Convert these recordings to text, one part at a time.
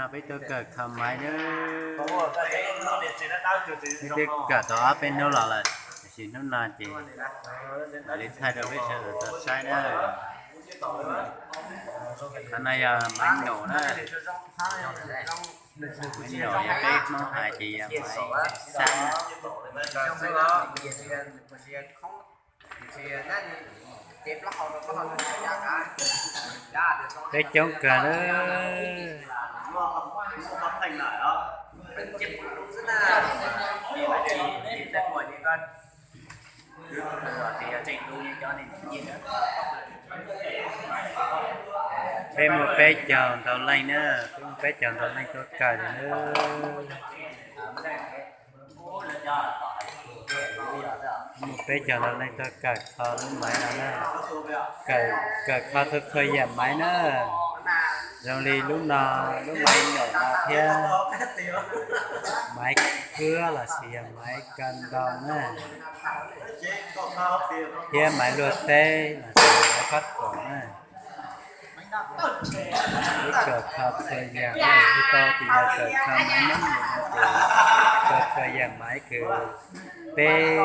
Peb tuaj kawm kho maiv nawb. Peb twb kawm tau ob peb hnub los lawm, tiam sis hnub no ces mam li thaij rau peb sawv daws tau saib na. Qhov no yog maiv num na. Maiv num yog peb Hmoob hais ces yog maiv xab na. Peb coob kawg na. Peb muaj peb caug ntau leej na, peb muaj peb caug ntau leej tuaj kawm lawm na. Muaj peb caug ntau leej tuaj kawm kho lub maiv no na. Kawm kho txhua txhua yam maiv na. Zoo li lub no, lub maiv num no thiab maiv kuab los sis yog maiv ka ntoo na, thiab maiv luaj teb los sis maiv khob tuam na. Peb kawm kho txhua yam na, tsis tau tias yog kawm kho maiv neeb lus no ces kawm txhua yam maiv kws peb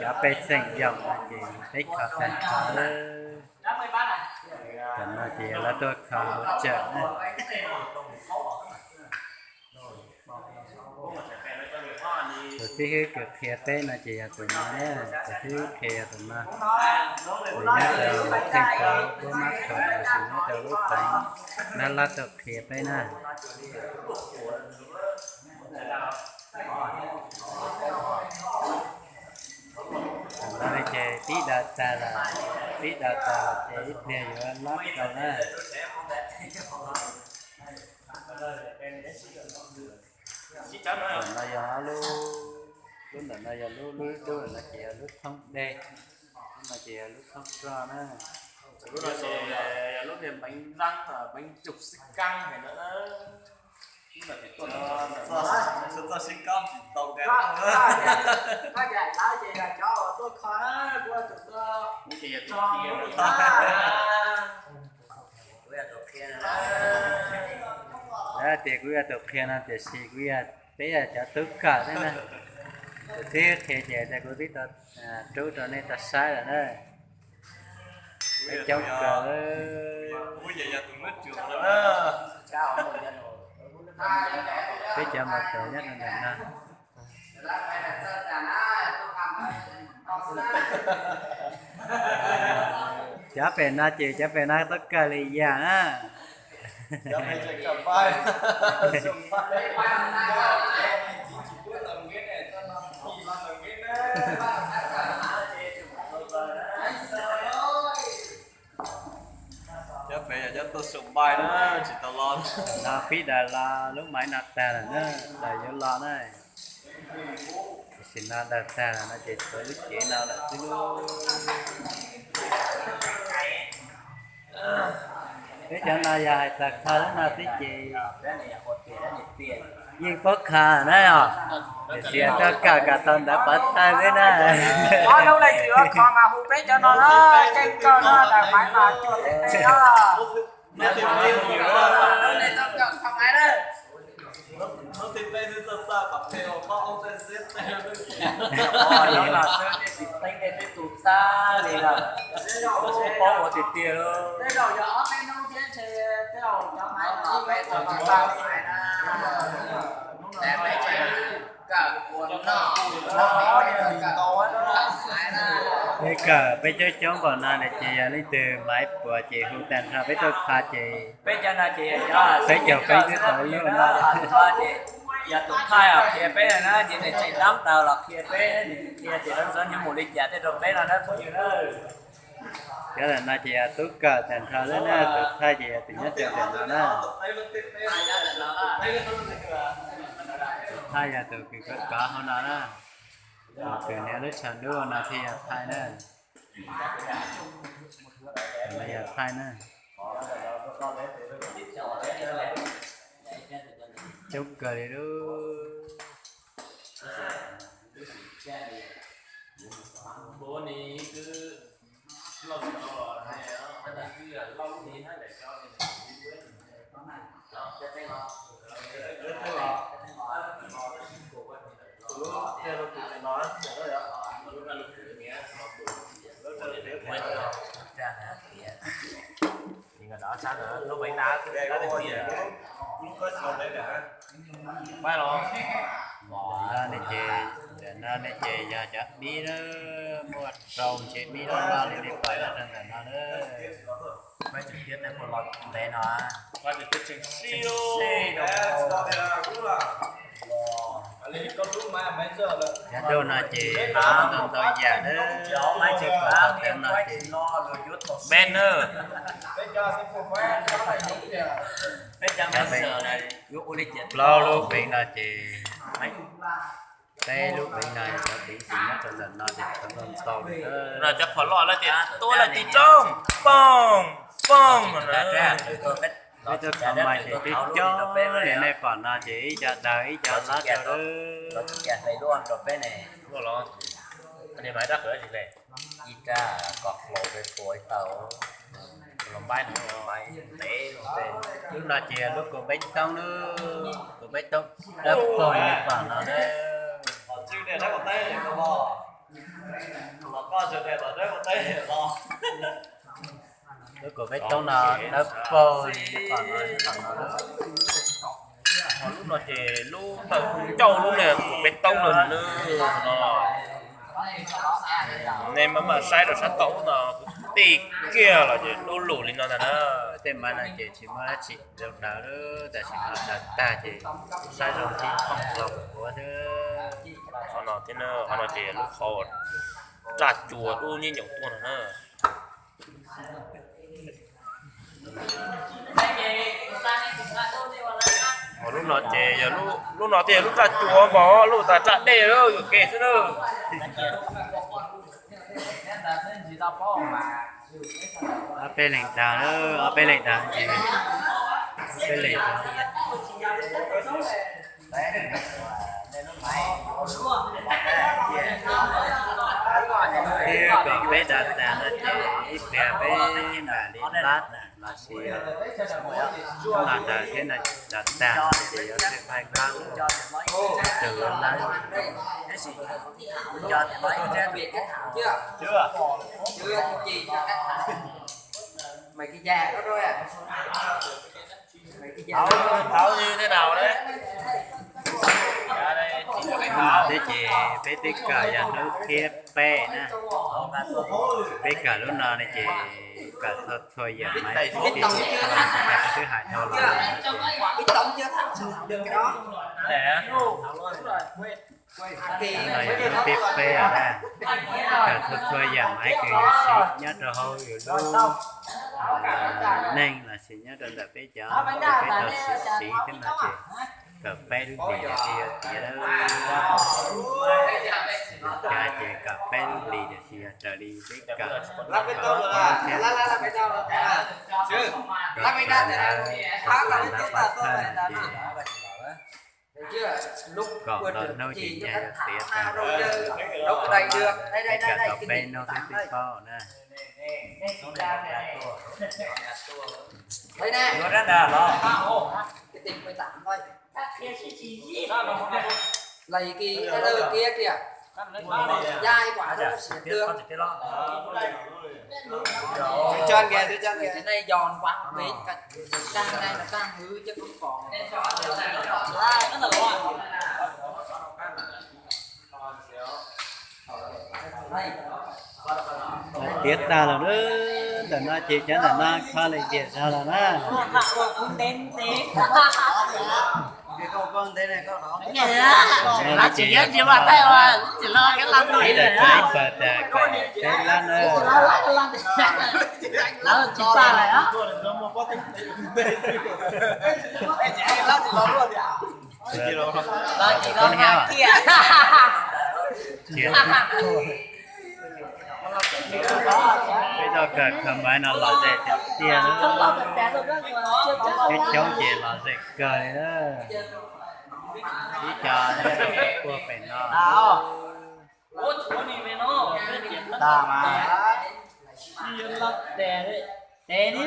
cov pej xeem yoom no ces peb kho tag nrho. Tam no ces yog lawv tuaj kho hauv tsawm na. Tus xib hwb kws qhia peb no ces yog tus no na, tus xib hwb qhia yog tus no. Nws nyob rau theej tau lub mab khaum los sis nyob rau lub teev Nab Lab tuaj qhia peb na. Thaum no ces pib daws tag lawm, pib daws tag lawm ces ib pliag yuav lab rau na. Ntawm no yog lub, lub ntawm no yog lub, lub dub ntawm no ces yog lub thoob dej, lub no ces yog lub thoob roj na. Lub no ces yog lub niag meev nab, meev cug xib kab hais no. Txoj sib kab tsis tau nqa. Lawv tias kuv yog tus qhia no tiam sis kuv yog, peb yog cov tub kawm thiab na. Tus xib hwb qhia ces kuv twb tau rub rau nej tau saib lawm na. Peb coob kawg. Peb cov mus tes nyob rau ntawm no. Cov pem no ces cov pem no tuaj kawg li yam na. Cov pem yog cov tuaj saum npai na, tsis tau los. No pib daws los lub maiv no tag lawm na, daws yuav los na. Tam sim no daws tag lawm no ces tshuav lub cev no lawm xwb. Peb cov no yog hais txog kho lub no xwb ces yeej paub kho na os. Tiam sis tuaj kawm kom tau ntawv pov thawj xwb na. Ob lub leej twg yuav kho mas hu peb cov no na, keej kawg no, daws maiv mas cuag peb teb os. Xwb tej tub txab li lawm, paub ua tiag tiag li. Tej zaum yog ob peb hnub thiab ntshe tej zaum cov maiv no peb tau tsis tau hais na. Peb kawm peb coob coob npaum no lawm ces yog leej twg maiv puas ces hu tag nrho peb tuaj kho ces peb caug feeb twb tau ib lub no. Yog tus thaij qhia peb na ces nws tseem dab ntawd los qhia peb, nws qhia tias lawv ntxov nyob mus li cas tej rau peb no na phooj ywg na. Cov ntawm no ces yog tub kawm tag nrho xwb na, tus thaij ces yog tus nyob rau ntawm no na. Tus thaij yog tus kws kov kov hauv no na. Tus niag lub tsho dub no thiaj yog thaij na. Tus no yog thaij na. Coob kawg li lub. Ntawm no ne ces, ntawm no ne ces yog cov dib na, muaj rau ntshe dib loj loj li nej pom nyob rau ntawm no na. Ntev no. Cov dub no ces ntau ntau yam na, cov kom tau tev no ces peb na. Cov plaub lub peev no ces, peb lub peev no cov peev xwm nyob rau ntawm no ces tau ntau ntau li. No cov phom loj lawm ces tuaj lawm tig roob, poog poog no. Peb tuaj khav mais ces twb coob li nej pom no ces ib co daws ib co lab rau lawm. Lub no ces lub kua peb toob, lub kua peb toob dawb paug li nej pom no na. Lub kua peb toob no dawb paug li nej pom no. Ho lub no ces lub ntawm ncauj lub niag kua peb toob no na. Nej maj mam saib rau sab tod no, kuv tij kiag los ces dub lug li no ntag na. Tej maiv no ces tsis muaj dab tsi zoo daws, tam sim no daws tag ces saib zoo tib thooj los kuv xwb. Qhov no thiab, qhov no ces lub qhov raj cua dub nyeej nyoos tuaj no na. Ho lub no ces yog, lub no thiaj yog lub raj cua npog, lub tas raj dej yuam kev xwb na. Ob peb leeg daws, ob peb leeg daws ces, ob peb leeg daws. Twb kom peb daws tas no ces ib pliag peb mam li lab na los sis, hnub no daws thiab no daws tas ces yuav xij phaij lab, tus lab. Thaum twg thiab no, hnub no thiab ces peb twb kawm yog hnub thib peb na. Peb kawm lub no ne ces kawm txhua txhua yam maiv, twb hais dhau los. Hnub no yog hnub thib peb na, kawm txhua txhua yam maiv kws yus siv nyob rau hauv yus lub neej los sis nyob rau ntawm peb cov, peb tau siv siv thiab no ces kawm peb lub hlis ces yuav tiav lawm. Cas ces kawm peb lub hlis ces yog raws li peb kawm thiab. Kom ntawd pab thawj ces kom los hnub ces nyaj yuav tiav tag. Peb kawm tau peb hnub xwb twb paub na. Tiav tag lawm na, ntawm no ces cov ntawm no kho lwm tiam zog lawm na. Ib pawg tas kom peb lab na. Koob hnyiab. Peb tau kawm kha maiv no lom zem tiag tiag, coob coob ces lom zem kawg li na. Ib co puag pem no. Kuv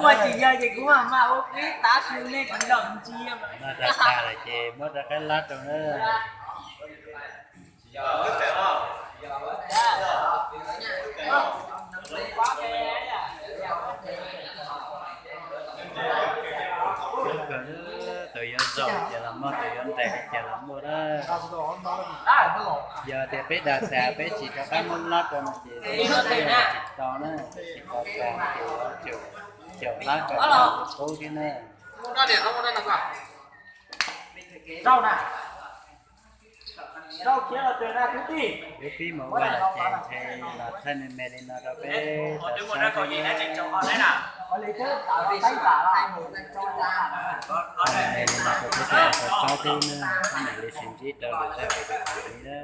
mas tsis yog ces kuv mam mam ua qib tav su nej kuv los ntsia mas. Noj tag tag lawm ces muab rov qab lab rau na. Tus yuav zaum ces los muaj, tus yuav nres ces los muaj na. Yog tias peb dag xav peb tsis rov qab muab lab rau no ces tsis tau na, tsis tau tas ces caum lab rau qub thiab na. Lub pib mus ua lawm ces ntshe los thaij me me li no rau peb tau saib thiab na. Thaij me me li no rau peb sawv daws tau saib thiab na, peb mam li sib ntsib rau lwm zaj video li na.